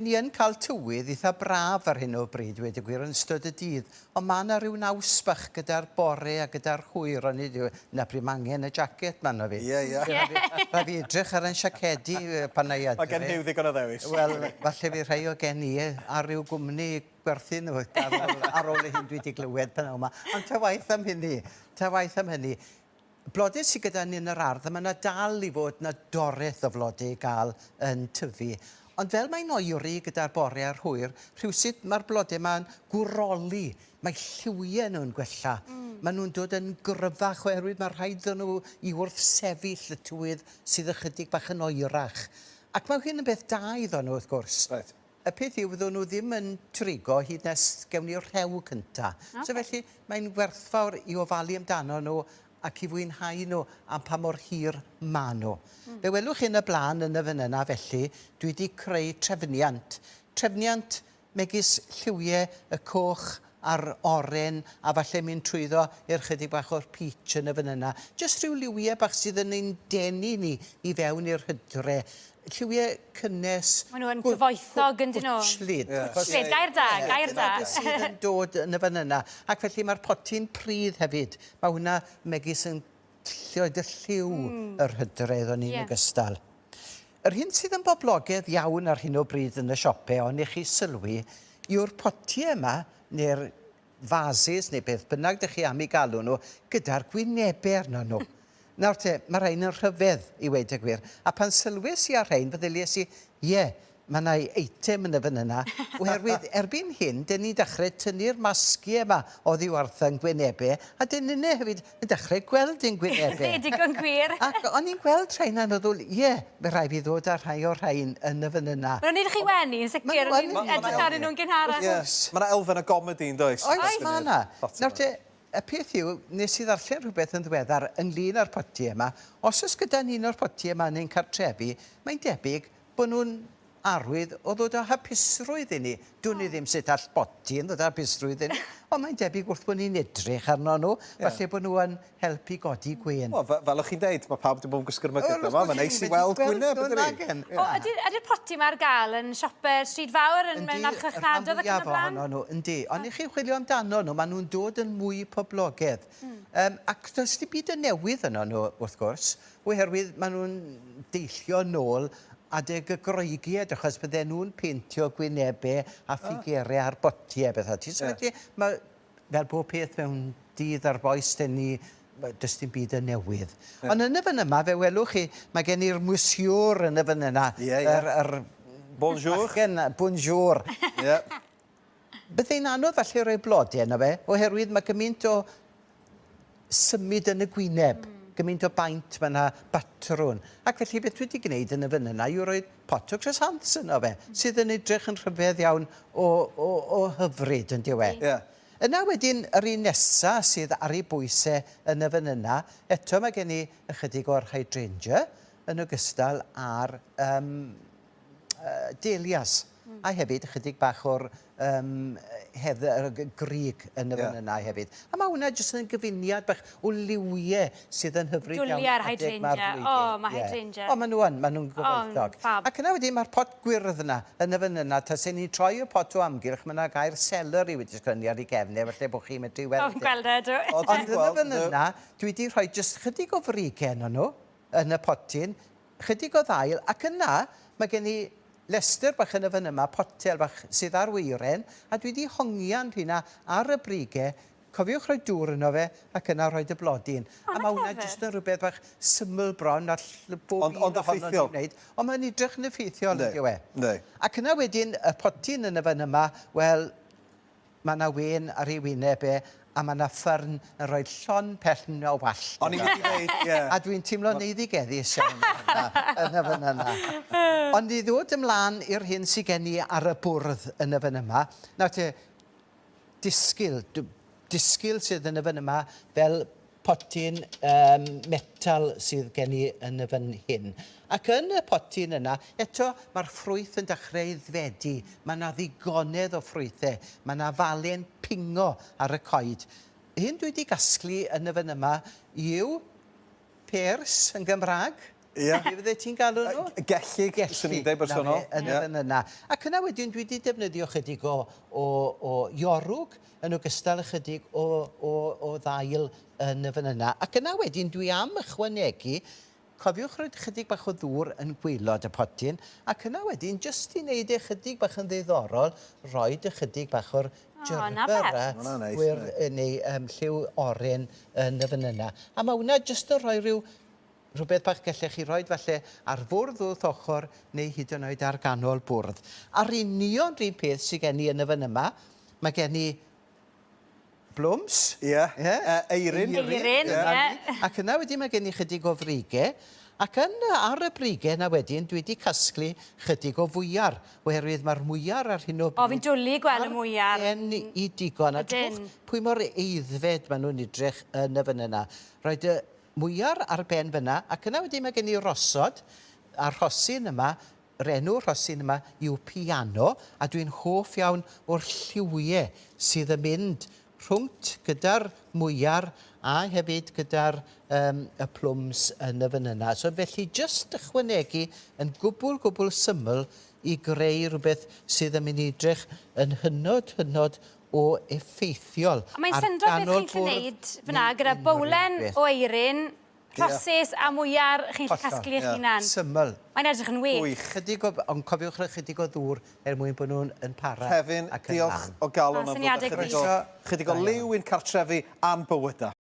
Ni yn cael tywydd eitha braf ar hyn o bryd, dweud y gwir, yn ystod y dydd, ond mae yna rhyw naws bach gyda'r bore a gyda'r hwyr, onid yw? 'Na pryd mae angen y jacket 'ma arno fi. Ie, ie. Rhaid fi edrych ar 'yn siacedi pan 'na i adre. Mae gen Huw ddigon o ddewis. Wel, falle fydd rhai o gen i ar ryw gwmni gwerthu nhw ar ôl, ar ôl y hyn dwi wedi glywed pnawn 'ma. Ond ta waeth am hynny, ta waeth am hynny. Blodau sydd gyda ni yn yr ardd, a mae yna dal i fod 'na doreth o flodau i gael yn tyfu. Ond fel mae'n oeri gyda'r bore a'r hwyr, rhywsut mae'r blodau 'ma'n gwroli, mae lliwiau nhw'n gwella. Maen nhw'n dod yn gryfach oherwydd mae rhaid iddyn nhw i wrthsefyll y tywydd sydd ychydig bach yn oerach. Ac mae hyn yn beth da iddyn nhw, wrth gwrs. Reit. Y peth yw, fyddwn nhw ddim yn trigo hyd nes gewn ni'r rhew cynta. Okay. So felly, mae'n werthfawr i ofalu amdano nhw ac i fwynhau nhw am pa mor hir maen nhw. Fe welwch chi yn y blaen yn y fan yna felly, dwi wedi creu trefniant. Trefniant megis lliwiau y coch a'r oren a falle mynd trwyddo i'r chydig bach o'r peach yn y fan yna. Jyst rhyw liwiau bach sydd yn ein denu ni i fewn i'r hydre. Lliwiau cynnes. Maen nhw yn gyfoethog yn dyn nhw? Gwtchlyd. Gwtchlyd, gair da, gair da. Dyna beth sydd yn dod yn y fan yna. Ac felly mae'r potyn pridd hefyd. Mae hwnna megis yn rhoid y lliw yr hydre iddo ni'n ogystal. Yr hyn sydd yn boblogaidd iawn ar hyn o bryd yn y siope, ond i chi sylwi, yw'r potiau yma, neu'r vases, neu beth bynnag dych chi am eu galw nhw, gyda'r gwynebau arno nhw. Nawr te, mae rhain yn rhyfedd, i weud y gwir. A pan sylwes i ar rhain, feddylies i, ie, mae 'na eitem yn y fan yna, oherwydd erbyn hyn, dyn ni'n dechrau tynnu'r masgiau yma oddi wrth ein gwynebau, a dyn ninne hefyd yn dechrau gweld ein gwynebau. Yndi, digon gwir. Ac o'n i'n gweld rhain a'n meddwl, ie, mae rhaid fi ddod â rhai o'r rhain yn y fan yna. Maen nhw'n neud i chi wenu, yn sicr. O'n i'n edrych arnyn nhw'n gynharach. Ie, mae 'na elfen o gomedi yn does? Oes, mae 'na. Nawr te, y peth yw, nes i ddarllen rhywbeth yn ddiweddar ynglyn â'r potiau yma. Os oes gyda ni un o'r potiau yma yn ein cartrefi, mae'n debyg bod nhw'n arwydd o ddod â hapusrwydd i ni. Dwn i ddim sut all boti yn ddod â hapusrwydd i ni, ond mae'n debyg wrth bod ni'n edrych arno nhw, falle bod nhw yn helpu godi gwên. Wel, fel o'ch chi'n deud, mae pawb wedi bod yn gwisgo'r mygydau yma, mae'n neis i weld gwyneb, yn dydi? O, ydy'r poti yma ar gael yn siopau'r stryd fawr, yn mewn archfarchnadoedd ac yn y blaen? Yndi, y rhan fwyaf ohono nhw, yndi. Ond i chi chwilio amdano nhw, maen nhw'n dod yn mwy poblogaidd. Ac does dim byd yn newydd yno nhw, wrth gwrs. Oherwydd maen nhw'n deillio nôl adeg y Groegiaid, achos bydden nhw'n peintio gwynebau a ffigurau ar botiau a bethau. Ti'n sefydlu, mae, fel bob peth mewn dydd ar boes, dyn ni, does dim byd yn newydd. Yeah. Ond yn y fan yma, fe welwch chi, mae gen i'r mwsiwr yn y fan yna. Ie, ie. Yr, yr Bonjour. Bachgen, bonjour. Ie. Byddai'n anodd falle rhoi blodau yno fe, oherwydd mae gymaint o symud yn y gwyneb, gymaint o baent, mae yna batrwn. Ac felly beth dwi wedi gwneud yn y fan yna yw rhoi pot o croissants yno fe, sydd yn edrych yn rhyfedd iawn o, o, o hyfryd yn dyw e. Yeah. Yna wedyn yr un nesa sydd ar ei bwys e yn y fan yna, eto mae gen i ychydig o'r hydrangea yn ogystal â'r um, dahlias a hefyd ychydig bach o'r um, hedd, grug yn y yeah. fan yna hefyd. A mae hwnna jyst yn gyfuniad bach o liwiau sydd yn hyfryd iawn. Dwliau'r hydrangea. O, oh, mae hydrangea. O, maen nhw yn, maen nhw'n gyfoethog. Oh, fab. Ac yna wedyn mae'r pot gwyrdd yna, yn y fan yna, tasen ni'n troi y pot o amgylch, mae yna gair celery wedi sgrennu ar ei gefn e, felly bod chi'n medru weld. O, fi'n gweld e, dwi. Ond yn y fan yna, dwi wedi rhoi jyst chydig o frigau yno nhw, yn y potyn, Chydig o ddail, ac yna mae gen i lestr bach yn y fan yma, potel bach sydd ar weiren, a dwi 'di hongian rheina ar y brige, cofiwch rhoi dŵr yno fe, ac yna rhoid y blodyn. O, A na mae hwnna clever. jyst yn rhywbeth bach syml bron, all bob Ond un ond ohonon ni effeithiol. wneud, ond mae'n edrych yn effeithiol, Yndi, yn dyw e? yndi. Ac yna wedyn, y potyn yn y fan yma, wel, Mae 'na wên ar ei wyneb e, a mae 'na ffyrn yn rhoi llond pelln o wallt O'n i'n mynd i ddeud, ie. A dwi'n teimlo'n eiddigeddus iawn yn y fan yna. Ond i ddod ymlaen i'r hyn sydd gen i ar y bwrdd yn y fan yma, nawr te, disgyl, disgyl sydd yn y fan yma fel potyn um, metal sydd gen i yn y fan hyn. Ac yn y potyn yna, eto, mae'r ffrwyth yn dechrau aeddfedu. Mae yna ddigonedd o ffrwythau. Mae yna falen pingo ar y coed. Hyn dwi wedi gasglu yn y fan yma yw pers yn Gymraeg. Ie. Be fydde ti'n galw nhw? Gellyg, swn i'n deud bersonol. Yn y fan yna. Ac yna wedyn dwi wedi defnyddio chydig o, o, o iorwg yn ogystal ychydig o, o, o ddail yn y fan yna. Ac yna wedyn dwi am ychwanegu, cofiwch roed chydig bach o ddŵr yn gwaelod y potyn, ac yna wedyn jyst i wneud e chydig bach yn ddiddorol, roed ychydig bach o'r gerbera gwyrdd neu um, lliw oren yn y fan yna. A mae hwnna jyst yn rhoi rhyw rhywbeth bach gallech chi roed falle ar fwrdd wrth ochr neu hyd yn oed ar ganol bwrdd. A'r union rhywun peth sydd gen i yn y fan yma, mae gen i blwms. Ie. Yeah. Uh, eirin. Eirin, ie. Yeah. Ac yna wedyn mae gen i chydig o frige. Ac yn, ar y brige yna wedyn, dwi wedi casglu chydig o fwyar, oherwydd mae'r mwyar ar hyn o bryd... O, fi'n dwlu gweld y mwyar. Ar ben i digon. A dwch pwy mor eiddfed maen nhw'n edrych yn y fan yna. Roed y mwyar ar ben fyna, ac yna wedyn mae gen i rosod, a'r rhosyn yma, yr enw rhosyn yma yw piano, a dwi'n hoff iawn o'r lliwiau sydd yn mynd rhwngт gyda'r mwyar a hefyd gyda'r um, y plwms yn y fan yna. So felly jyst ychwanegu yn gwbl gwbl syml i greu rhywbeth sydd yn mynd i edrych yn hynod hynod o effeithiol. A mae'n syndod beth chi'n gallu neud fyna gyda bowlen o eirin, rhosys a mwyar chi'n gallu casglu eich hunan. Syml. Mae'n edrych yn wych. Gwych. Chydig o, ond cofiwch rhoi chydig o ddŵr er mwyn bod nhw'n yn para. Hefin, diolch o galon am ddod â chydig o, chydig o liw i'n cartrefi a'n bywydau.